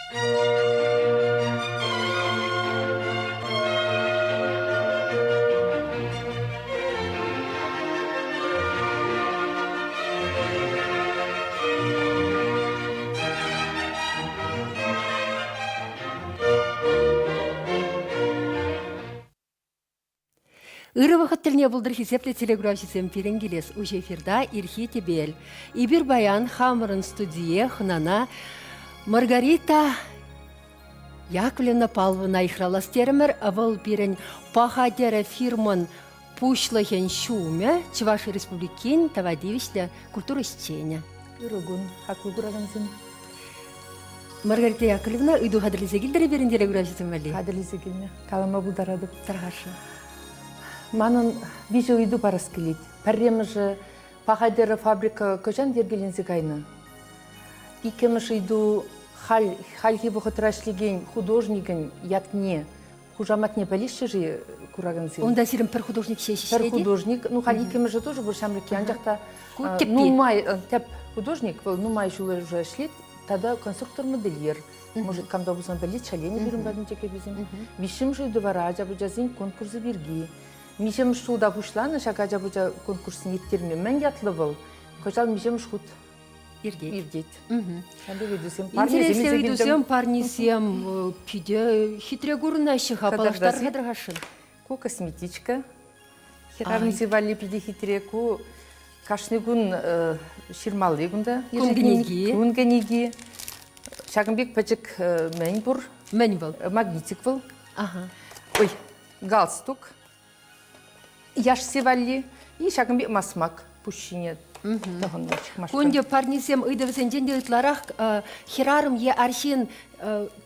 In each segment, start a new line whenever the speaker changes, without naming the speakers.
Ырӑ вӑхӑт тӗлне пултӑр хисеплӗ телеграфҫӑсем пирӗн килес уҫӑ эфирта ирхи тӗпел. Эпир паян хамӑрӑн студие хӑнана Маргарита Яковлевна Павловна йыхравлас терӗмӗр. Вӑл пирӗн Паха тӗрӗ фирмӑн пуҫлӑхӗн ҫумӗ, Чӑваш Республикин тава тивӗҫлӗ культура ӗҫченӗ.
Ырӑ кун, хаклӑ куракансем.
Маргарита Яковлевна, ыйту хатӗрлесе килтӗр пирӗн телеграфҫӑсем валли?
Хатӗрлесе килнӗ. Калама пултаратӑп.
Тархасшӑн.
Манӑн виҫӗ ыйту парас килет. Пӗрремӗшӗ, Паха тӗрӗ фабрика кӑҫан йӗркеленсе кайнӑ? Иккӗмӗш ыйту, халь, хальхи вӑхӑтра ӗҫлекен художникӗн ятне, хушаматне пӗлеҫҫӗ-ши куракансем?
Унта сирӗн пӗр художник ҫеҫ ӗҫлет-и?
Пӗр художник. Ну, халь иккӗмӗшӗ тоже пур ҫамрӑкки, анчах та нумай тӗп художник, вӑл нумай ҫул уже ӗҫлет, тата конструктор-модельер. Может, кам та пулсан пӗлет, шаленӗ пирӗн патӗнче кӗпесем. Виҫҫӗмӗш ыйту вара ача-пӑчасен конкурсӗ пирки. Миҫемӗш ҫулта пуҫланӑ ҫак ача-пӑча конкурсне ирттерме? Мӗн ятлӑ вӑл? Кӑҫал миҫемӗш хут
иртет.
Иртет. Ыйтусем,
Интереслӗ ыйтусем, парнисем питӗ хитре курӑнаҫҫӗ-ха, паллаштар-ха
Ку косметичка. Хӗрарӑмсем валли питӗ хитре. Ку кашни кун ҫырмалли кунта.
Кун кӗнеки.
Кун кӗнеки. Ҫакӑн пек пӗчӗк мӗн пур.
Мӗн вӑл?
Магнитик вӑл.
Ага.
Ой, галстук. Яшси валли и ҫакӑн пек масмак пуҫ ҫине тӑхӑннӑ чӑхмашкӑн.
Кунте парнесем ыйтӑвӗсенчен те ытларах хӗрарӑм е арҫын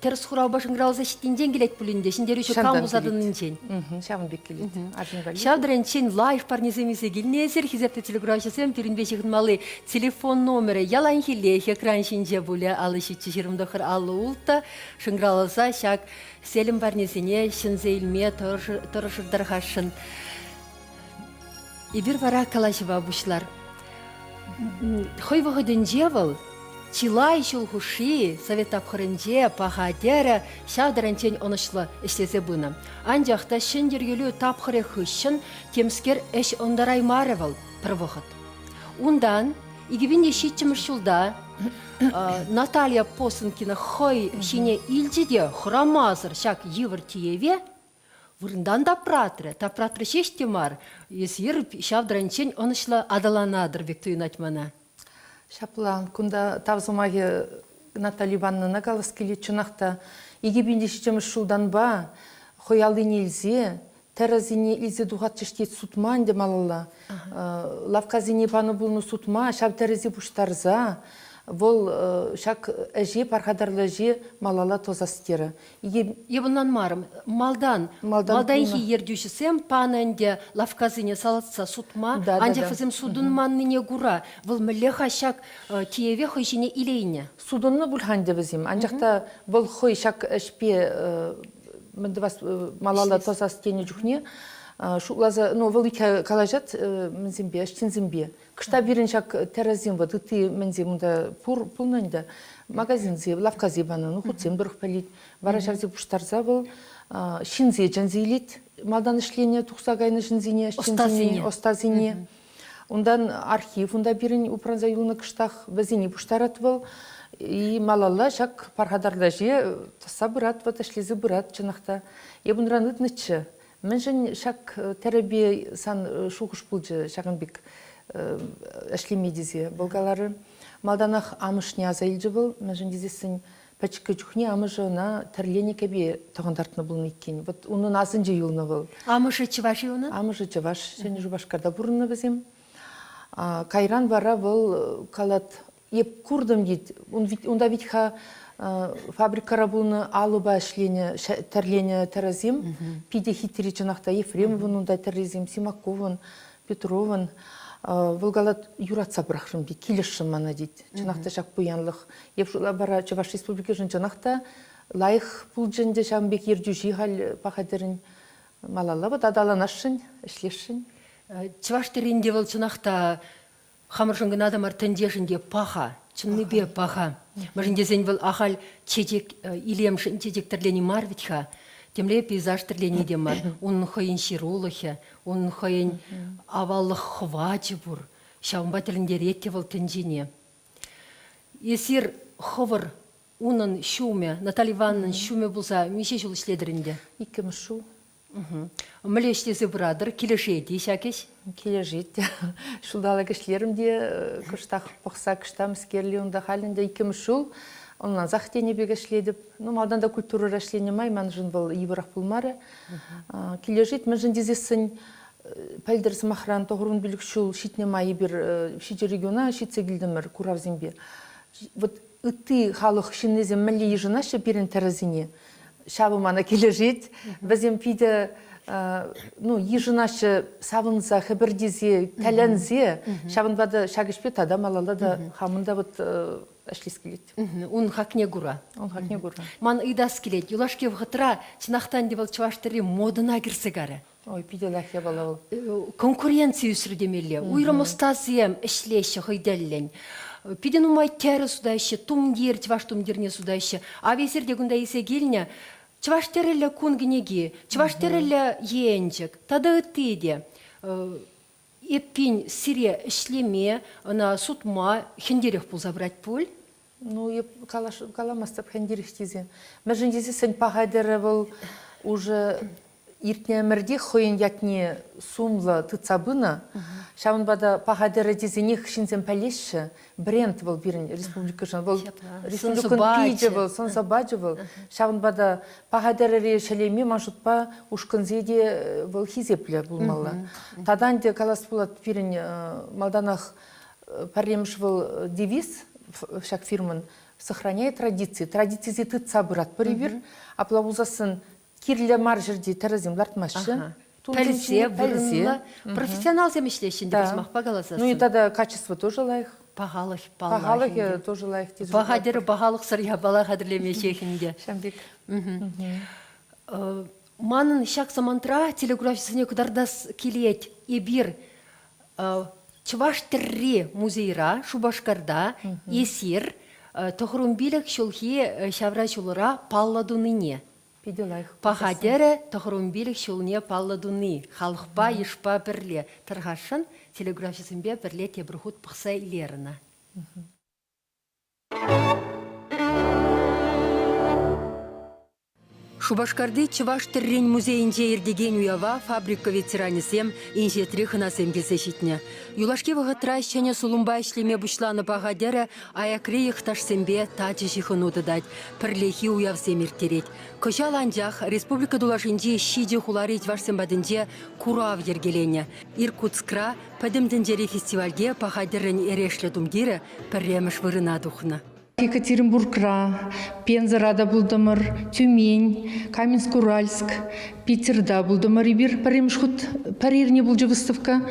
тӗрӗс хуравпа шӑнкӑравласа ҫитнинчен килет пулин те ҫӗнтерӳҫӗ кам пулса тӑнинчен.
Ҫавӑн пек килет. Арҫын валли.
Ҫав тӑрӑнччен лайӑх парнесем илсе килнӗ эсир, хисеплӗ телекуравҫӑсем, пирӗнпе ҫыхӑнмалли телефон номерӗ яланхиллех экран ҫинче пулӗ. 57 29 56 шӑнкӑравласа ҫак Селӗм парнесене ҫӗнсе илме тӑрӑшӑр-тӑрхасшӑн. Эпир вара калаҫӑва пуҫлар. Хӑй вӑхӑтӗнче вӑл чылай ҫул хушши совет тапхӑрӗнче паха тӗрӗ ҫав таранччен ӑнӑҫлӑ ӗҫлесе пынӑ. Анчах та ҫӗн йӗркелӳ тапхӑрӗ хыҫҫӑн темскер ӗҫ ӑнтараймарӗ вӑл пӗр вӑхӑт. Унтан 2007 ҫулта Наталья Посынкина хӑй ҫине илчӗ те хӑрамасӑр ҫак йывӑр тиеве вырӑнтан тапратрӗ. Тапратрӗ ҫеҫ те мар, эсир ҫав таранччен ӑнӑҫлӑ аталанатӑр пек туйӑнать мана.
Ҫапла, кунта тав сӑмахӗ Наталья Ивановнӑна калас килет. Чӑнах та, 2007 ҫултанпа хӑй аллине илсе тӗрӗсене илсе тухатчӗҫ тет сутма ӗнтӗ малалла. Лавккасене панӑ пулнӑ сутма, ҫав тӗрӗсе пуҫтарса вӑл ҫак ӗҫе, пархатарлӑ ӗҫе малалла тӑсас терӗ.
Йӑвӑнланмарӑм. Малтан, малтанхи ертӳҫӗсем панӑ ӗнтӗ лавккасене салатса сутма, анчах вӗсем сутӑнманнине кура вӑл мӗнле-ха ҫак тиеве хӑй ҫине илейнӗ?
Сутӑннӑ пуль-ха ӗнтӗ вӗсем, анчах та вӑл хӑй ҫак ӗҫпе мӗн тӑвас малалла тӑсас тенӗ чухне шутласа, ну, вӑл икке калаҫать мӗнсемпе, ӗҫченсемпе. Кӑшта пирӗн ҫак тӗрӗсем вот ытти мӗнсем унта пур пулнӑ ӗнтӗ. Магазинсем, лавккасем панӑ, ну, хутсем тӑрӑх пӗлет. Вара ҫавсем пуҫтарса вӑл ҫынсене чӗнсе илет. Малтан ӗҫленӗ, тухса кайнӑ ҫынсене, ӗҫченсене, ӑстасене. Унтан архив унта пирӗн упранса юлнӑ кӑштах вӗсене пуҫтарать вӑл. И малалла ҫак пархатарлӑ ӗҫе тӑсса пырать, вӑт ӗҫлесе пырать чӑнах та. Эп унран ыйтнӑччӗ, мӗншӗн ҫак тӗрӗпе сан шухӑш пулчӗ ҫакӑн пек ӗҫлеме тесе. Вӑл каларӗ, малтанах амӑшне аса илчӗ вӑл, мӗншӗн тесессӗн Пӗчӗккӗ чухне амӑшӗ ӑна тӗрленӗ кӗпе тӑхӑнтартнӑ пулнӑ иккен. Вот унӑн асӗнче юлнӑ вӑл.
Амӑшӗ чӑваш-и унӑн?
Амӑшӗ чӑваш. Ҫӗнӗ Шупашкарта пурӑннӑ вӗсем. Кайран вара вӑл калать, эп куртӑм тет, унта ведь-ха фабрикӑра пулнӑ алӑпа ӗҫленӗ, тӗрленӗ тӗрӗсем питӗ хитре чӑнах та. Ефремовӑн унта тӗррисем, Симаковӑн, Петровӑн. Вӑл калать, юратса пӑрахрӑм тет, килӗшрӗм мана тет. Чӑнах та ҫак пуянлӑх. Эп шутлап вара Чӑваш Республикишӗн чӑнах та лайӑх пулчӗ ӗнтӗ ҫавӑн пек ертӳҫи халь паха тӗрӗн. Малалла вӑт аталанасшӑн, ӗҫлесшӗн.
Чӑваш тӗррин те вӑл чӑнах та хамӑршӑн кӑна та мар, тӗнчешӗн те паха, чӑннипе паха. Мӗншӗн тесен вӑл ахаль чечек илемшӗн чечек тӗрлени мар вӗт-ха. Темле пейзаж тӗрлени те мар. Унӑн хӑйӗн ҫырулӑхӗ, унӑн хӑйӗн аваллӑх хӑвачӗ пур. Ҫавӑнпа тӗлӗнтерет те вӑл тӗнчене. Эсир хӑвӑр унӑн ҫумӗ, Наталья Ивановнӑн ҫумӗ пулса миҫе ҫул ӗҫлетӗр ӗнтӗ?
Иккӗмӗш ҫул.
Мӗнле ӗҫлесе пыратӑр? Килӗшет-и ҫак ӗҫ?
Килӗшет. Ҫулталӑк ӗҫлерӗм те кӑштах пӑхса кӑштах мӗскерли унта халь ӗнтӗ иккӗмӗш ҫул ӑнлансах тенӗ пек ӗҫлетӗп. Ну, малтан та культурӑра ӗҫленӗ май маншӑн вӑл йывӑрах пулмарӗ. Килӗшет, мӗншӗн тесессӗн пӗлтӗр, сӑмахран, 95 ҫул ҫитнӗ май эпир ҫичӗ региона ҫитсе килтӗмӗр куравсемпе. Вот ытти халӑх ҫыннисем мӗнле йышӑнаҫҫӗ пирӗн тӗрӗсене, ҫавӑ мана килӗшет. Вӗсем питӗ ну, йышӑнаҫҫӗ савӑнса, хӗпӗртесе, тӗлӗнсе. Ҫавӑнпа та ҫак ӗҫпе тата малалла та хамӑн та вот ӗҫлес килет.
Ун хакне кура.
Ун хакне кура.
Ман ыйтас килет, юлашки вӑхӑтра чӑнах та ӗнтӗ вӑл чӑваш тӗрри модӑна кӗрсе карӗ.
Ой, питӗ лайӑх япала вӑл.
Конкуренци ӳсрӗ темелле. Уйрӑм ӑстасем ӗҫлеҫҫӗ хӑй тӗллӗн. Питӗ нумай тӗрӗ сутаҫҫӗ, тумтир, чӑваш тумтирне сутаҫҫӗ. Ав эсир те кунта илсе килнӗ чӑваш тӗрӗллӗ кун кӗнеки, чӑваш тӗрӗллӗ енчӗк тата ытти те. Эппин, сире ӗҫлеме, ӑна сутма хӗнтерех пулса пырать пуль?
Ну, эп каламастӑп хӗнтерех тесе. Мӗншӗн тесессӗн паха тӗрӗ вӑл уже иртнӗ ӗмӗртех хӑйӗн ятне сумлӑ тытса пынӑ. Ҫавӑнпа та паха тӗрӗ тесенех ҫынсем пӗлеҫҫӗ. Бренд вӑл пирӗн республикӑшӑн. Вӑл республикӑн пичӗ вӑл, сӑн-сӑпачӗ вӑл. Ҫавӑнпа та паха тӗрӗре ҫӗлеме ман шутпа ушкӑнсем те вӑл хисеплӗ пулмалла. Тата ӗнтӗ калас пулать пирӗн малтанах пӗрремӗш вӑл девиз ҫак фирмӑн сохраняй традиции. Традицисене тытса пыратпӑр эпир. Апла пулсассӑн кирлӗ мар ҫӗрте тӗрӗсем лартмаҫҫӗ.
Пӗлсе, вырӑнлӑ. Профессионалсем ӗҫлеҫҫӗ ӗнтӗ сӑмахпа каласассӑн.
Ну и тата качество тоже лайӑх.
Пахалӑх паллах.
Пахалӑхӗ тоже лайӑх тесе.
Паха тӗрӗ пахалӑхсӑр япала хатӗрлемеҫҫех ӗнтӗ.
Ҫавӑн пек.
Манӑн ҫак самантра телекуравҫӑсене кӑтартас килет. Эпир Чӑваш тӗрри музейра Шупашкарта эсир 95 ҫулхи ҫавра ҫулра паллӑ тунине.
Питӗ лайӑх.
Паха тӗрӗ 95 ҫулне паллӑ туни халӑхпа, йышпа пӗрле тӑрхасшӑн телеграфҫӑсемпе пӗрле тепӗр хут пӑхса илер ӑна. Шупашкарти Чӑваш тӗррин музейӗнче иртекен уява фабрика ветеранӗсем, инҫетри хӑнасем килсе ҫитнӗ. Юлашки вӑхӑтра ҫӗнӗ сулӑмпа ӗҫлеме пуҫланӑ паха тӗрӗ аякри йӑхташсемпе тачӑ ҫыхӑну тытать, пӗрлехи уявсем ирттерет. Кӑҫал анчах республика тулашӗнчи ҫичӗ хулари чӑвашсем патӗнче курав йӗркеленӗ. Иркутскра Пӗтӗм тӗнчери фестивальте паха тӗррӗн эрешлӗ тумтирӗ пӗрремӗш вырӑна тухнӑ.
Екатеринбургра, Пензӑра та пултӑмӑр, Тюмень, Каменск-Уральск, Питерта пултӑмӑр эпир пӗрремӗш хут пӗр эрне пулчӗ выставка.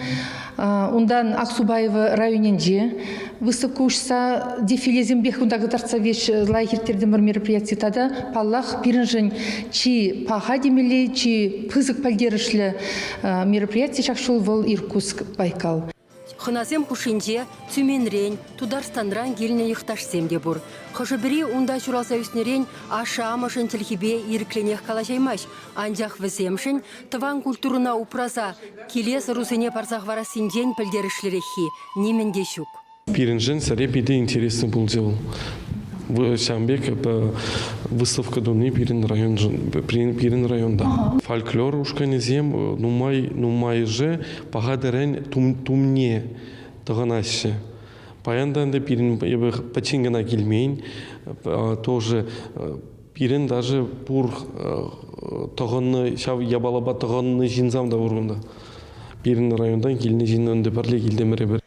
Унтан Аксубаево районӗнче выставка уҫса дефилесемпех унта кӑтартса веҫ лайӑх ирттертӗмӗр мероприяти. Тата, паллах, пирӗншӗн чи паха темелле, чи пысӑк пӗлтерӗшлӗ мероприяти ҫак ҫул вӑл Иркутск, Байкал.
Хӑнасем хушшинче Тюменрен, Тутарстанран килнӗ йӑхташсем те пур. Хӑшӗ-пӗри унта ҫуралса ӳснӗрен ашшӗ-амӑшӗн чӗлхипе ирӗклӗнех калаҫаймасть, анчах вӗсемшӗн тӑван культурӑна упраса килес ӑрусене парса хӑварассинчен пӗлтерӗшлӗреххи нимӗн те ҫук.
Пирӗншӗн сӗре питӗ интереслӗ пулчӗ вӑл. Ҫавӑн пек выставка туни пирӗн районшӑн, пирӗн районта. Фольклор ушкӑнӗсем нумай нумайӑшӗ паха тӗрӗн тумне тӑхӑнаҫҫӗ. Паян та ӗнтӗ пирӗн эпӗ пӗччен кӑна килмен, тоже пирӗн даже пур тӑхӑннӑ ҫав япалапа тӑхӑннӑ ҫынсам та пур кунта. Пирӗн районтан килнӗ ҫын ӗнтӗ пӗрле килтӗмӗр эпир.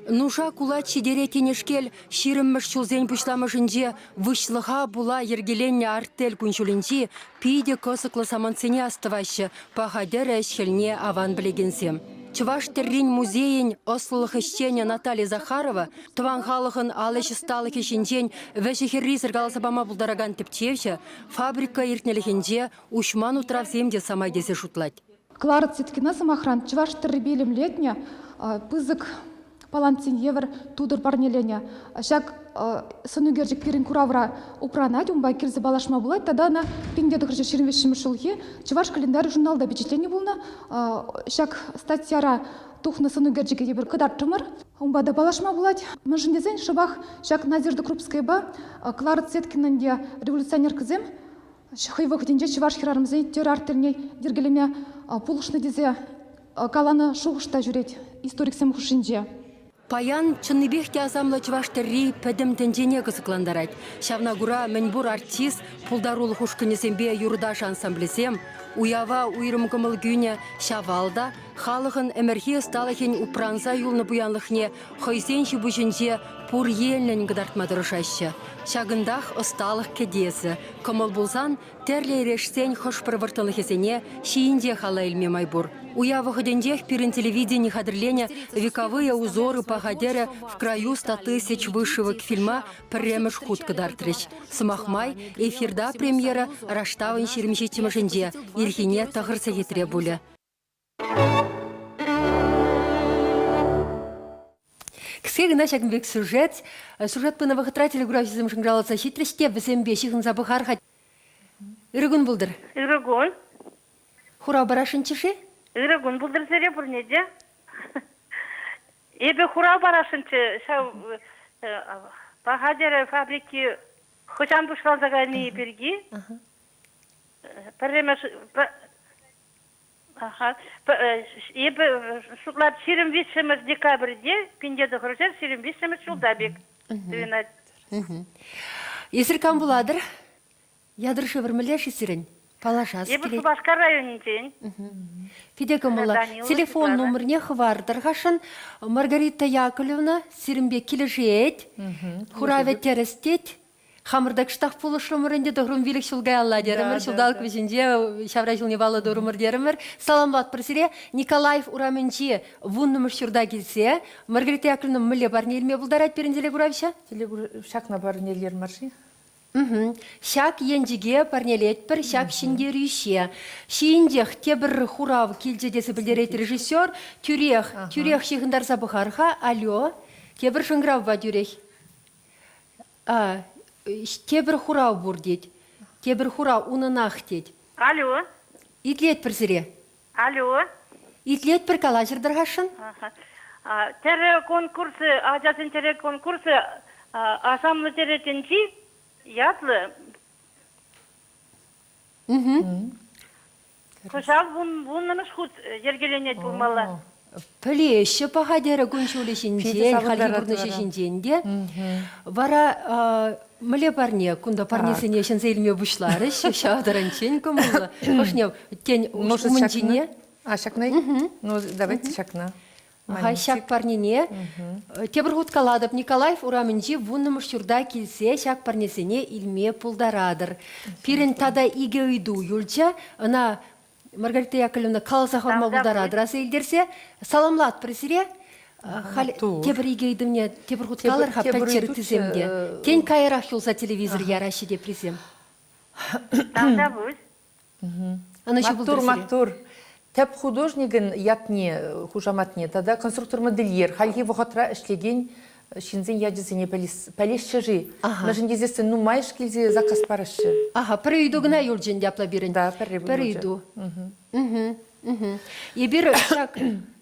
Нуша кулач ҫитерет тенешкел ҫирӗммӗш ҫулсен пуҫламӑшӗнче выҫлӑха пула йӗркеленнӗ артель кун-ҫулӗнчи питӗ кӑсӑклӑ самантсене астӑваҫҫӗ паха тӗрӗ ӗҫ-хӗлне аван пӗлекенсем. Чӑваш тӗррин музейӗн ӑслӑлӑх ӗҫченӗ Наталья Захарова тӑван халӑхӑн ал ӗҫ ӑсталӑхӗ ҫинчен вӗҫӗ-хӗррисӗр каласа пама пултаракан тӗпчевҫӗ фабрика иртнӗлӗхӗнче уҫман утравсем те самай тесе шутлать.
Клара Цветкина, сӑмахран, чӑваш тӗррипе илемлетнӗ пысӑк Палантин евӗр тутӑр парнеленӗ. Ҫак сӑнӳкерчӗк пирӗн куравра упранать, унпа килсе паллашма пулать тата ӑна 1923 ҫулхи Чӑваш календарӗ журналта пичетленӗ пулнӑ. Ҫак статьяра тухнӑ сӑнӳкерчӗке эпир кӑтартрӑмӑр. Унпа та паллашма пулать. Мӗншӗн тесен шӑпах ҫак Надежда Крупскаяпа Клара Цеткинӑн те революционеркӑсем хӑй вӑхӑтӗнче чӑваш хӗрарӑмсен тӗр артельне йӗркелеме пулӑшнӑ тесе каланӑ шухӑш та ҫӳрет историксем хушшинче.
Паян чӑннипех те асамлӑ чӑваш тӗрри пӗтӗм тӗнчене кӑсӑклантарать. Ҫавна кура мӗнпур артист, пултарулӑх ушкӑнӗсемпе юрташ ансамблӗсем уява уйрӑм кӑмӑл кӳнӗ Ҫавал та халӑхӑн ӗмӗрхи ӑсталӑхӗн упранса юлнӑ пуянлӑхне хӑйсен ҫи-пуҫӗнче пур енлӗн кӑтартма тӑрӑшаҫҫӗ. Ҫакӑнтах ӑсталӑх кӗтесӗ. Кӑмӑл пулсан тӗрлӗ эрешсен хӑш-пӗр вӑрттӑнлӑхӗсене ҫийӗнчех алла илме май пур. Уяв вӑхӑтӗнчех пирӗн телевидени хатӗрленӗ «Вековые узоры паха тӗрӗ в краю ста тысяч вышивок» фильма пӗрремӗш хут кӑтартрӗҫ. Сӑмах май, эфирта премьера раштавӑн 27-мӗшӗнче ирхине тӑхӑр сехетре пулӗ. Кӗске кӑна ҫакӑн пек сюжет. Сюжет пынӑ вӑхӑтра телекуравҫӑсем шӑнкӑравласа ҫитрӗҫ те вӗсемпе ҫыхӑнса пӑхар-ха. Ырӑ кун пултӑр.
Ырӑ кун.
Хурав парасшӑнччӗ-ши?
Ырӑ кун пултӑр сире пурне те. Эпӗ хурав парасшӑнччӗ ҫав Паха тӗрӗ фабрики хӑҫан пуҫланса кайни пирки. Пӗрремӗш Аха. Эпӗ шутлап 23 декабрьте 1923 ҫулта пек туйӑнать.
Эсир кам пулатӑр? Ятӑр шывӑр мӗнле-ши сирӗн? Паллашас
Эпӗ
килет.
Шупашкар районӗнчен.
Питӗ кӑмӑллӑ.
Данилова
Телефон
Светлана.
номерне хӑвартӑр-хашӑн. Маргарита Яковлевна сирӗнпе килӗшет. Хуравӗ тӗрӗс тет. Хамӑр та кӑштах пулӑшрӑмӑр ӗнтӗ, тӑхрӑм пилӗк ҫул каялла терӗмӗр, ҫулталӑк вӗҫӗнче ҫавра ҫулне паллӑ турӑмӑр терӗмӗр. Саламлатпӑр сире. Николаев урамӗнчи вуннӑмӗш ҫурта килсе Маргарита Яковлевна мӗнле парне илме пултарать пирӗн телекуравҫӑ?
Ҫакна парнелер мар-ши?
Ҫак енчӗке парнелетпӗр ҫак ҫӗнтерӳҫе. Ҫийӗнчех тепӗр хурав килчӗ тесе пӗлтерет режиссер. Тӳрех, тӳрех ҫыхӑнтарса пӑхар-ха. Алло, тепӗр шӑнкӑравпа тӳрех. А, тепӗр хурав пур тет. Тепӗр хурав унӑнах тет.
Алло.
Итлетпӗр сире.
Алло.
Итлетпӗр калаҫӑр тӑрхасшӑн.
Тӗрӗ конкурсӗ, ачасен тӗрӗ конкурсӗ Асамлӑ тӗрӗ тӗнчи ятлӑ. Кӑҫал вуннӑмӗш хут йӗркеленет пулмалла.
Пӗлеҫҫӗ паха терӗ кун-ҫулӗ ҫинчен, хальхи пурнӑҫӗ ҫинчен те. Вара мӗнле парне? Кунта парнесене ҫӗнсе илме пуҫларӗҫ. Ҫав таранччен кӑмӑллӑ. Хӑшне, тен, умӗнчине?
А ҫакна? Ну, давайте ҫакна.
Ага, ҫак парнене тепӗр хут калатӑп, Николаев урамӗнчи вуннӑмӗш ҫурта килсе ҫак парнесене илме пултаратӑр. Пирӗн тата икӗ ыйту юлчӗ. Ӑна Маргарита Яковлевна каласа хӑварма пултаратӑр аса илтерсе. Саламлатпӑр сире. Халь тепӗр икӗ ыйтӑвне тепӗр хут калӑр-ха пӗлччӗр ыттисем те. Тен, каярах юлса телевизор яраҫҫӗ теприсем.
Тавтапуҫ.
Ӑнӑҫу
Маттур, маттур. Тӗп художникӗн ятне, хушаматне тата конструктор-модельер хальхи вӑхӑтра ӗҫлекен ҫынсен ячӗсене пӗлеҫҫӗ-ши? Мӗншӗн тесессӗн нумайӑш килсе заказ параҫҫӗ.
Аха, пӗр ыйту кӑна юлчӗ ӗнтӗ апла пирӗн.
Да, пӗрре
Пӗр ыйту. Эпир ҫак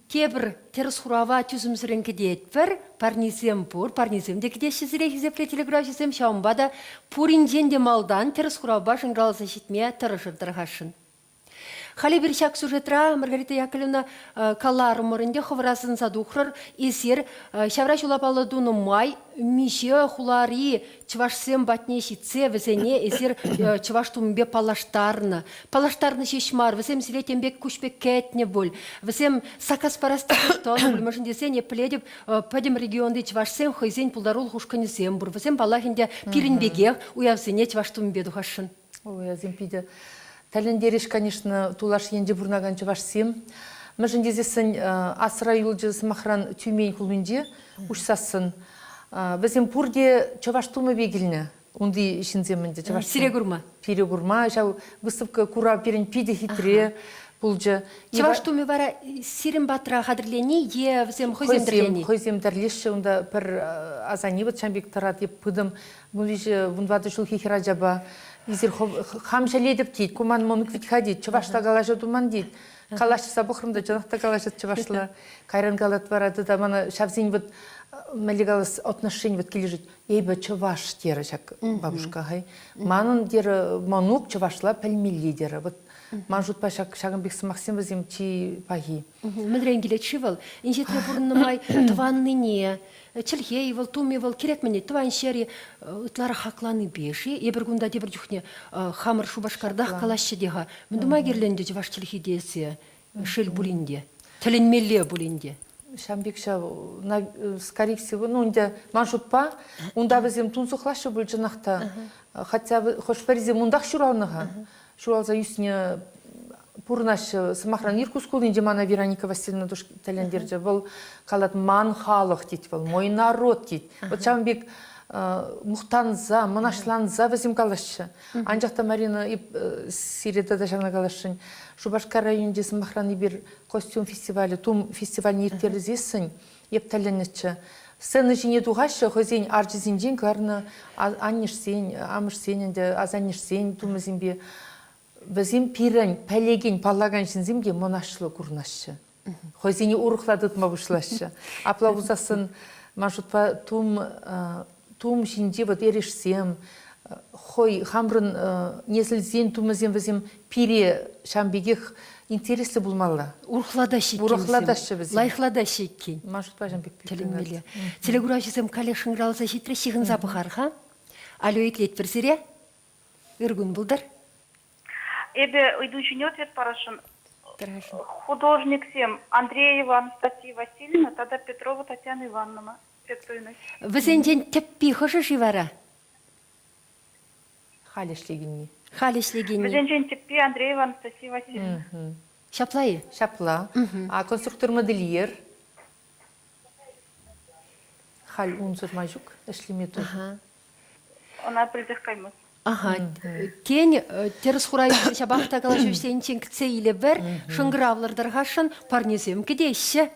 тепӗр тӗрӗс хурава тӳсӗмсӗррӗн кӗтетпӗр. Парнисем пур, парнисем те кӗтеҫҫӗ сире, хисеплӗ телекуравҫӑсем. Ҫавӑнпа та пуринчен те малтан тӗрӗс хуравпа шӑнкӑравласа ҫитме тӑрӑшӑр тархасшӑн. Халӗ эпир ҫак сюжетра, Маргарита Яковлевна, каларӑмӑр ӗнтӗ, хӑвӑр асӑнса тухрӑр. Эсир ҫавра ҫула паллӑ тунӑ май миҫе хулари чӑвашсем патне ҫитсе вӗсене эсир чӑваш тумӗпе паллаштарнӑ. Паллаштарнӑ ҫеҫ мар, вӗсем сире тем пек куҫ пек кӗтнӗ пуль. Вӗсем саккас парас тесе тӑнӑ пуль. Мӗншӗн тесен эп пӗлетӗп, пӗтӗм регионти чӑвашсем хӑйсен пултарулӑх ушкӑнӗсем пур. Вӗсем, паллах ӗнтӗ, пирӗн пекех уявсене чӑваш тумӗпе тухасшӑн.
Уявсем питӗ тӗлӗнтерӗҫ, конечно, тулаш енче пурӑнакан чӑвашсем. Мӗншӗн тесессӗн асра юлчӗ, сӑмахран, Тюмень хулинче уҫсассӑн вӗсем пурте чӑваш тумӗпе килнӗ. Унти ҫынсем ӗнтӗ чӑвашсем.
Сире курма.
Пире курма. Ҫав выставка курав пирӗн питӗ хитре. пулчӗ.
Чӑваш тумӗ вара сирӗн патра хатӗрлени е вӗсем хӑйсем тӗрлени?
Хӑйсем тӗрлеҫҫӗ. Унта пӗр асанне вӑт ҫам пек тӑрать. Эп пытӑм 13, 14 ҫулхи хӗрачапа. Эсир хам ҫӗлетӗп тет, ку ман мӑнук вӗт-ха тет, чӑвашла калаҫа туман тет. Калаҫса пӑхрӑм та чӑнах та калаҫать чӑвашла. Кайран калать вара тата мана ҫавсен вот мӗнле калас отношени вот килӗшет. Эпӗ чӑваш терӗ ҫак бабушка хӑй. Манӑн терӗ мӑнук чӑвашла пӗлмелле терӗ. Вот ман шутпа ҫак ҫакӑн пек сӑмахсем вӗсем чи пахи.
Мӗнрен килет-ши вӑл? Инҫетре пурӑннӑ май тӑваннине, чӗлхе-и вӑл, тум-и вӑл, кирек мӗне, тӑван ҫӗр-и ытларах хакланипе-ши? Эпир кунта тепӗр чухне хамӑр Шупашкартах калаҫҫӗ те-ха. Мӗн тума кирлӗ ӗнтӗ чӑваш чӗлхи тесе? Шел пулин те. Тӗлӗнмелле пулин те.
Ҫавӑн пек ҫав, скорее всего, ну ӗнтӗ ман шутпа, унта вӗсем тунсӑхлаҫҫӗ пуль чӑнах та. Хотя хӑш-пӗрисем унтах ҫуралнӑ-ха. Ҫуралса ӳснӗ пурӑнаҫҫӗ. Сӑмахран, Иркутск хулинче мана Вероника Васильевна тӗлӗнтерчӗ. Вӑл калать, ман халӑх тет вӑл, мой народ тет. Вот ҫавӑн пек мухтанса, мӑнаҫланса вӗсем калаҫҫӗ. Анчах та, Марина, сире тата ҫавна каласшӑн. Шупашкар районӗнче, сӑмахран, эпир костюм фестивалӗ, тум фестивальне ирттерсессӗн эп тӗлӗннӗччӗ. Сцена ҫине тухаҫҫӗ хӑйсен арчисенчен кӑларнӑ аннӗшсен, амӑшсен ӗнтӗ, асаннӗшсен тумӗсемпе. Вӗсем пирӗн пӗлекен, паллакан ҫынсем те мӑнаҫлӑ курӑнаҫҫӗ. Хӑйсене урӑхла тытма пуҫлаҫҫӗ. Апла пулсассӑн, ман шутпа, тум тум ҫинче вот эрешсем, хӑй хамрӑн несӗлсен тумӗсем вӗсем пире ҫавӑн пекех интереслӗ пулмалла.
Урӑхлатаҫҫӗ иккен
Урӑхлатаҫҫӗ вӗсем.
Лайӑхлатаҫҫӗ иккен.
Ман шутпа ҫавӑн пек
Тӗлӗнмелле. Телекуравҫӑсем каллех шӑнкӑравласа ҫитрӗҫ, ҫыхӑнса пӑхар-ха. Алло, итлетпӗр сире. Ыр кун пултӑр.
Эпӗ ыйту ҫине ответ парасшӑн. Художниксем Андреева Анастасия Васильевна тата Петрова Татьяна Ивановна пек туйӑнать.
Вӗсенчен тӗппи хӑшӗ-ши вара?
Халь ӗҫлекенни.
Халь ӗҫлекенни.
Вӗсенчен тӗппи Андреева Анастасия Васильевна.
Ҫапла-и?
Ҫапла. А конструктор-модельер? Халь унсӑр май ҫук ӗҫлеме тоже.
Ӑна пӗлсех каймасть.
Аха, тен, тӗрӗс хурав ҫапах та калаҫу вӗҫлениччен кӗтсе илӗпӗр, шӑнкӑравлӑр тархасшӑн, парнесем кӗтеҫҫӗ.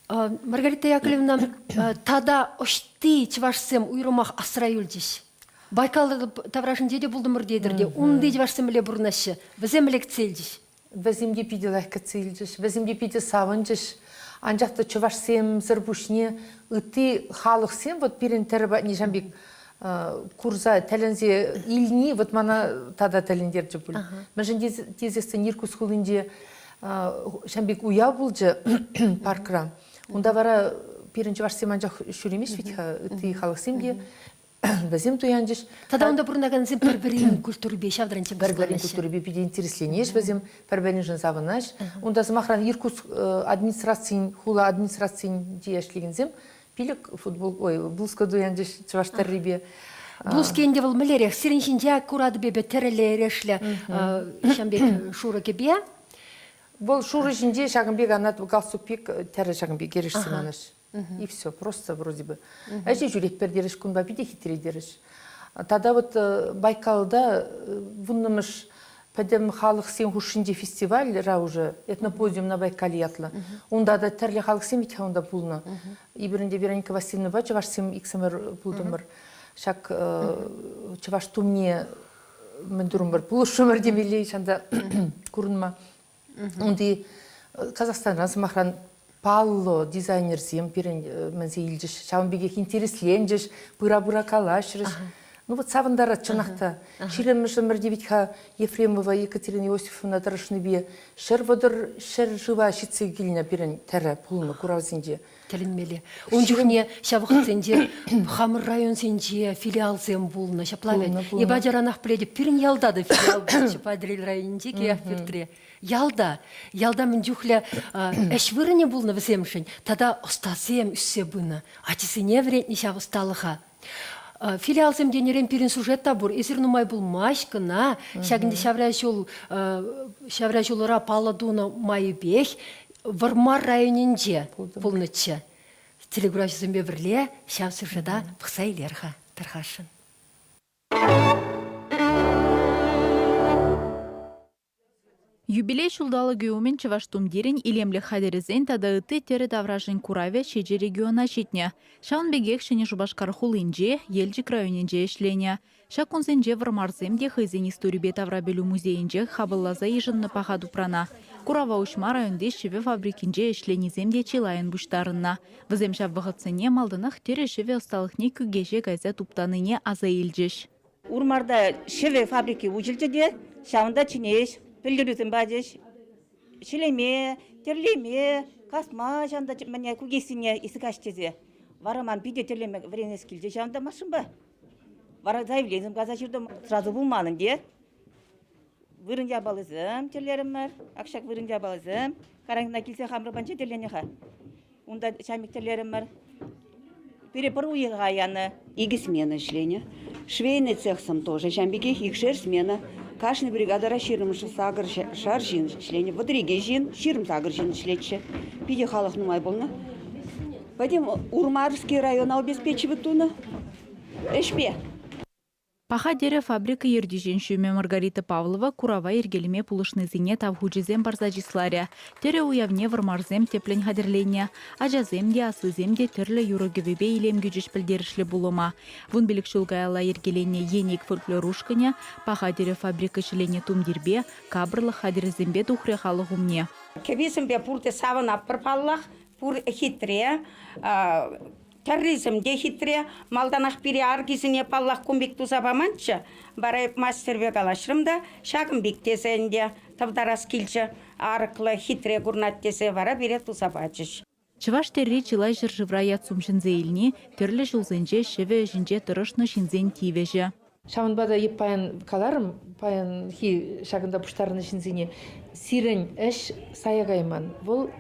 Маргарита Яковлевна, тата ӑҫти чӑвашсем уйрӑмах асра юлчӗҫ? Байкал таврашӗнче те пултӑмӑр тетӗр те, унти чӑвашсем мӗнле пурӑнаҫҫӗ? Вӗсем мӗнле кӗтсе илчӗҫ?
Вӗсем те питӗ лайӑх кӗтсе илчӗҫ, вӗсем те питӗ савӑнчӗҫ. Анчах та чӑвашсемсӗр пуҫне ытти халӑхсем вот пирӗн тӗрӗ патне ҫавӑн пек курса тӗлӗнсе илни вот мана тата тӗлӗнтерчӗ пуль. Мӗншӗн тесессӗн Иркутск хулинче ҫавӑн пек уяв пулчӗ паркра. Унта вара пирӗн чӑвашсем анчах ҫӳремест вӗт-ха, ытти халӑхсем те вӗсем туянчӗҫ.
Тата унта пурӑнакансем пӗр-пӗрин культурипе ҫав таранччен
Пӗр-пӗрин культурипе питӗ интересленеҫ вӗсем, пӗр-пӗриншӗн савӑнаҫ. Унта, сӑмахран, Иркутск администрацийӗн, хула администрацийӗнче ӗҫлекенсем пилӗк футбол, ой, блузка туянчӗҫ чӑваш тӗррипе.
Блузки ӗнтӗ вӑл мӗнлерех? Сирӗн ҫинче куратӑп эпӗ тӗрӗллӗ эрешлӗ ҫавӑн пек шурӑ кӗпе.
Вӑл шурӑ ҫинче ҫакӑн пек ана галстук пек тӗрӗ ҫакӑн пек эрешсем анӑҫ. И все, просто вроде бы. Ӗҫе ҫӳретпӗр терӗҫ, кунпа питӗ хитре терӗҫ. Тата вот Байкалта вуннӑмӗш пӗтӗм халӑхсен хушшинчи фестивальра уже этноподиум на Байкале ятлӑ. Унта та тӗрлӗ халӑхсем вӗт-ха унта пулнӑ. Эпир ӗнтӗ Вероника Васильевнӑпа чӑвашсем иксӗмӗр пултӑмӑр. Ҫак чӑваш тумне мӗн турӑмӑр, пулӑшрӑмӑр темелле ҫанта курӑнма. Унти Казахстанран, сӑмахран, паллӑ дизайнерсем пирӗн мӗнсе илчӗҫ, ҫавӑн пекех интересленчӗҫ, пыра-пыра калаҫрӗҫ. Ну вот савӑнтарать чӑнах та. Ҫирӗммӗш ӗмӗрте вӗт-ха Ефремова Екатерина Иосифовна тӑрӑшнипе 130 ҫӗршыва ҫитсе килнӗ пирӗн тӗрӗ пулнӑ куравсенче.
Тӗлӗнмелле. Ун чухне ҫав вӑхӑтсенче хамӑр районсенче филиалсем пулнӑ. Ҫапла вӗт. Эпӗ ачаранах пӗлетӗп, пирӗн ялта та филиал пулчӗ Патӑрьел районӗнчи Кияхпӳртре. Ялта, ялта мӗн чухлӗ ӗҫ вырӑнӗ пулнӑ вӗсемшӗн тата ӑстасем ӳссе пынӑ. Ачисене вӗрентнӗ ҫав ӑсталӑха. Филиалсем тенӗрен пирӗн сюжет та пур. Эсир нумай пулмасть кӑна ҫакӑнти ҫавра ҫул ҫавра ҫулра паллӑ тунӑ майӗпех Вӑрмар районӗнче пулнӑччӗ. Телекуравҫӑсемпе пӗрле ҫав сюжета пӑхса илер-ха тархасшӑн.
Юбилей ҫулталӑкӗ умӗн чӑваш тумтирӗн илемлӗх хатӗрӗсен тата ытти тӗрӗ таврашӗн куравӗ ҫичӗ региона ҫитнӗ. Ҫавӑн пекех Ҫӗнӗ Шупашкар хулинче, Елчӗк районӗнче ӗҫленӗ. Ҫак кунсенче вӑрмарсем те хӑйсен историпе таврапӗлӳ музейӗнче хапӑлласа йышӑннӑ паха тупрана. Курава уҫма районти ҫӗвӗ фабрикинче ӗҫленисем те чылаййӑн пуҫтарӑннӑ. Вӗсем ҫав вӑхӑтсене малтанах тӗрӗ-ҫӗвӗ ӑсталӑхне Кӳкеҫе кайса туптанине аса илчӗҫ.
Урмарта ҫӗвӗ фабрики уҫӑлчӗ те ҫавӑнта чӗнеҫ, пӗлтерӳсем пачӗҫ. Ҫӗлеме, тӗрлеме, касма ҫавӑнта мӗне кукеҫсене каҫ тесе. Вара ман питӗ тӗрлеме вӗренес килчӗ ҫавӑнта машинпа. Вара заявленисем каса ҫыртӑм. Сразу пулман ӗнтӗ. Вырӑн япалисем тӗрлерӗмӗр. Ак ҫак вырӑн япалисем. Карантина килсе хамӑр панче тӗрленӗ-ха. Унта чаймик тӗрлерӗмӗр. Пире пӗр уйӑха янӑ.
Икӗ смена ӗҫленӗ. Швейный цехсем тоже ҫавӑн пекех икшер смена. Кашни бригадӑра 28 шар ҫын ӗҫленӗ. 32 ҫын, 28 ҫын ӗҫлетчӗ. Питӗ халӑх нумай пулнӑ. Пӗтӗм Урмарский района обеспечивать тунӑ ӗҫпе.
Паха тӗрӗ фабрика ертӳҫин ҫумӗ Маргарита Павлова курава йӗркелеме пулӑшнисене тав хучӗсем парса чысларӗ. Тӗрӗ уявне вӑрмарсем тӗплӗн хатӗрленнӗ. Ачасем те, аслисем те тӗрлӗ юрӑ-кӗвӗпе илем кӳчӗҫ пӗлтерӗшлӗ пулӑма. 15 ҫул каялла йӗркеленнӗ Еник фольклор ушкӑнӗ Паха тӗрӗ фабрика ҫӗленӗ тумтирпе, капӑрлӑх хатӗрӗсемпе тухрӗ халӑх умне.
Кӗвисемпе пурте савӑнатпӑр паллах. Пур хитре. Тӗррисем те хитре. Малтанах пире аркисене, паллах, кун пек туса паманччӗ. Вара эп мастерпе калаҫрӑм та, ҫакӑн пек тесе ӗнтӗ тӑвтарас килчӗ. Арӑклӑ, хитре курӑнать тесе вара пире туса пачӗҫ.
Чӑваш тӗрри чылай ҫӗршывра ят-сум ҫӗнсе илни тӗрлӗ ҫулсенче ҫӗвӗ ӗҫӗнче тӑрӑшнӑ ҫынсен тивӗҫӗ.
Ҫавӑнпа та эп паян каларӑм, паянхи ҫакӑнта пуҫтарӑннӑ ҫынсене, сирӗн ӗҫ сая кайман. Вӑл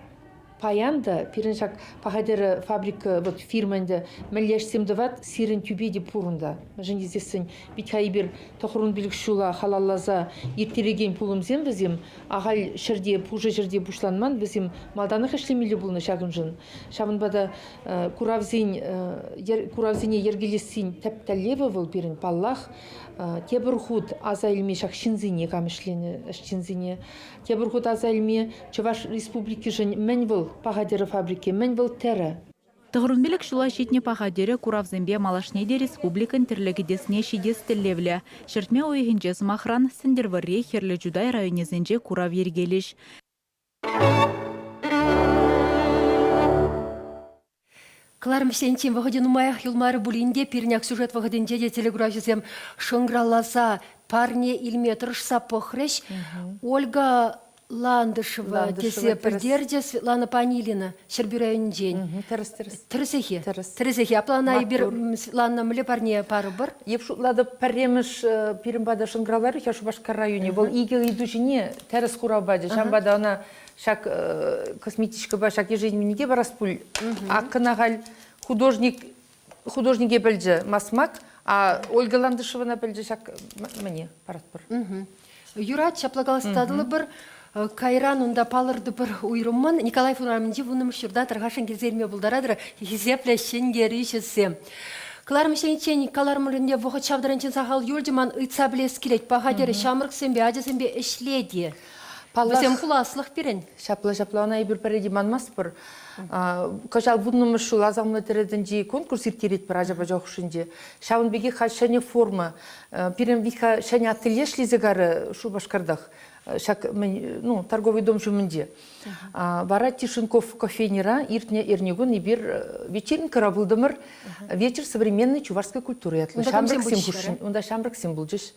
паян та пирӗн ҫак Паха тӗрӗ фабрика, вот фирма ӗнтӗ, мӗнле ӗҫсем тӑвать, сирӗн тӳпе те пур унта. Мӗншӗн тесессӗн вит-ха эпир 95 ҫула халалласа ирттерекен пулӑмсем вӗсем ахаль ҫӗрте, пушӑ ҫӗрте пуҫланман, вӗсем малтанах ӗҫлемелле пулнӑ ҫакӑншӑн. Ҫавӑнпа та куравсен куравсене йӗркелессин тӗп тӗллевӗ вӑл пирӗн, паллах, тепӗр хут аса илме ҫак ҫынсене кам ӗҫленӗ ӗҫченсене, тепӗр хут аса илме Чӑваш Республикишӗн мӗн вӑл паха тӗрӗ фабрики, мӗн вӑл тӗрӗ.
95 ҫула ҫитнӗ паха тӗрӗ куравсемпе малашне те республикӑн тӗрлӗ кӗтесне ҫитес тӗллевлӗ. Ҫӗртме уйӑхӗнче, сӑмахран, Сӗнтӗрвӑрри, Хӗрлӗ Чутай районӗсенче курав йӗркелӗҫ.
Кӑларӑмсенчен вӑхӑчӗ нумаях юлмарӗ пулин те пирӗн ак сюжет вӑхӑтӗнче те телекуравҫӑсем шӑнкӑравласа парне илме тӑрӑшса пӑхрӗҫ. Ольга Ландышева тесе пӗлтерчӗ Светлана Панилина Ҫӗрпӳ районӗнчен.
Тӗрӗс, тӗрӗс.
Тӗрӗсех-и?
Тӗрӗс.
Тӗрӗсех-и? Апла ӑна эпир Светлана мӗнле парне парӑпӑр?
Эп шутлатӑп, пӗрремӗш пирӗн пата шӑнкӑравларӗ-ха Шупашкар районӗ. Вӑл икӗ ыйту ҫине тӗрӗс хурав пачӗ. Ҫавӑнпа та ӑна ҫак косметичкӑпа ҫак ежедневнике парас пуль. Аккӑна халь художник художнике пӗлчӗ масмак, а Ольга Ландышевана пӗлчӗ ҫак мӗне паратпӑр.
Юрать, ҫапла каласа татӑлӑпӑр. Кайран унта палӑртӑпӑр уйрӑммӑн. Николай урамӗнчи вуннӑмӗш ҫурта тархасшӑн килсе илме пултаратӑр хисеплӗ ҫӗнтерӳҫӗсем. Кӑларӑм ӗҫлениччен каларӑмӑр ӗнтӗ вӑхӑт ҫав таранччен сахал юлчӗ ман ыйтса пӗлес килет. Паха терӗ ҫамрӑксемпе, ачасемпе ӗҫлет-и?
Паллах,
Вӗсем пуласлӑх пирӗн.
Ҫапла, ҫапла ӑна эпир пӗрре те манмастпӑр. Кӑҫал вуннӑмӗш ҫул асамлӑ тӗрӗ тӗнчи конкурс ирттеретпӗр ача-пӑча хушшинче. Ҫавӑн пекех халь ҫӗнӗ форма. Пирӗн вит-ха ҫӗнӗ ателье ӗҫлесе карӗ Шупашкартах, ҫак мӗн, ну, торговый дом ҫумӗнче. Вара Тишенков кофейнера иртнӗ эрнекун эпир вечеринкӑра пултӑмӑр. Вечер современной чувашской культуры ятлӑ. Ҫамрӑксем хушшин. Унта ҫамрӑксем пулчӗҫ.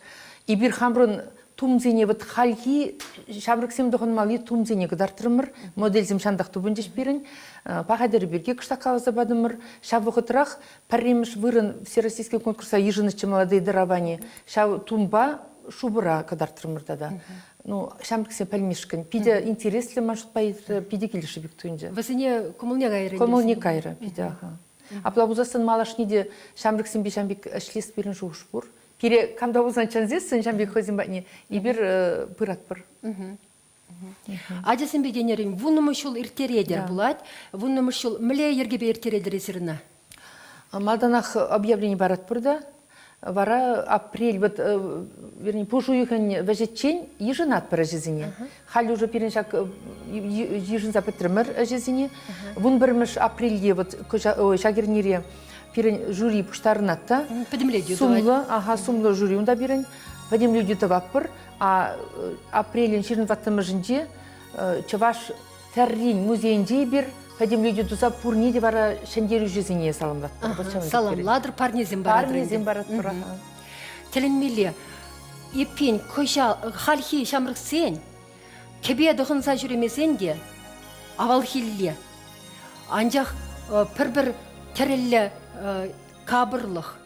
Эпир хамӑрӑн тумсене вот хальхи ҫамрӑксем тӑхӑнмалли тумсене кӑтартрӑмӑр. Модельсем ҫантах тупӑнчӗҫ пирӗн. Паха тӗрӗ пирки кӑштах каласа патӑмӑр. Ҫав вӑхӑтрах пӗрремӗш вырӑн всероссийский конкурса йышӑннӑччӗ молодые дарования. Ҫав тумпа шупӑра кӑтартрӑмӑр тата. Ну, ҫамрӑксем пӗлмешкӗн. Питӗ интереслӗ ман шутпа питӗ килӗшрӗ пек туйӑнчӗ.
Вӗсене кӑмӑлне кайрӗ.
Кӑмӑлне кайрӗ питӗ, аха. Апла пулсассӑн малашне те ҫамрӑксемпе ҫам пек ӗҫлес пирӗн шухӑш пур. Пире кам та пулсан чӗнсессӗн ҫам пек хӑйсем патне эпир пыратпӑр.
Ачасемпе тенӗрен вуннӑмӗш ҫул ирттеретӗр пулать. Вуннӑмӗш ҫул мӗнле йӗркепе ирттеретӗр эсир ӑна?
Малтанах объявлени паратпӑр та. Вара апрель, вот, вернее, пуш уйӑхӗн вӗҫӗччен йышӑнатпӑр ӗҫӗсене. Халь уже пирӗн ҫак йышӑнса пӗтрӗмӗр ӗҫӗсене. 11 апрельте вот ҫак эрнере пирӗн жюри пуҫтарӑнать та.
Пӗтӗмлетӳ
Сумлӑ, ага, сумлӑ жюри унта пирӗн. Пӗтӗмлетӳ тӑватпӑр. А апрелӗн 24-мӗшӗнче Чӑваш тӗррин музейӗнче эпир пӗтӗмлетӳ туса пурне те вара ҫӗнтерӳҫӗсене саламлатпӑр.
Саламлатӑр, парнесем паратӑр.
Парнесем паратпӑр.
Тӗлӗнмелле. Эппин, кӑҫал хальхи ҫамрӑксен кӗпе тӑхӑнса ҫӳремесен те авалхилле. Анчах пӗр-пӗр тӗрӗллӗ капӑрлӑх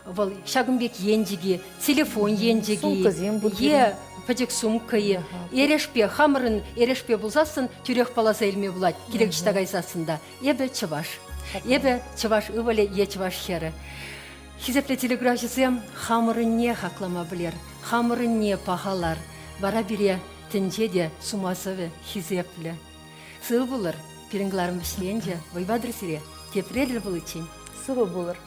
вӑл ҫакӑн пек енчӗк-и, телефон енчӗк-и,
Сумкӑсем пур
е пӗчӗк сумка-и, эрешпе, хамӑрӑн эрешпе пулсассӑн тӳрех палласа илме пулать, кирек ӑҫта кайсассӑн та. Эпӗ чӑваш. Эпӗ чӑваш ывӑлӗ е чӑваш хӗрӗ. Хисеплӗ телеграфҫӑсем, хамӑрӑнне хаклама пӗлер, хамӑрӑнне пахалар. Вара пире тӗнче те сума сӑвӗ хисеплӗ. Сывӑ пулӑр, пирӗн кӑларӑм вӗҫленчӗ. Вӑй патӑр сире. Тепре тӗл пуличчен.
Сывӑ пулӑр.